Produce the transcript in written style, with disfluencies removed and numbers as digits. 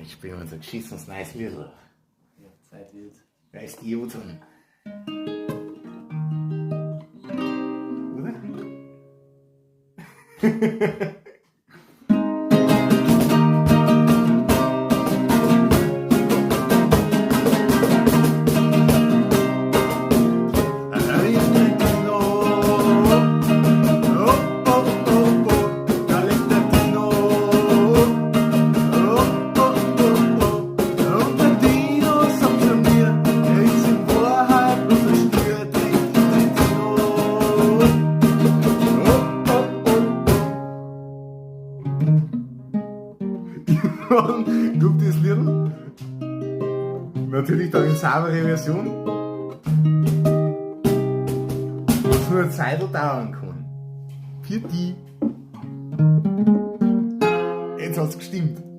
Jetzt spielen wir uns ein geschissenes neues Liedl. Ja, Zeit wird. Reiß die Juden. Oder? Kommt das Liedl? Natürlich dann in saubere Version. Was nur eine Zeit dauern kann. Für die. Jetzt hat's gestimmt.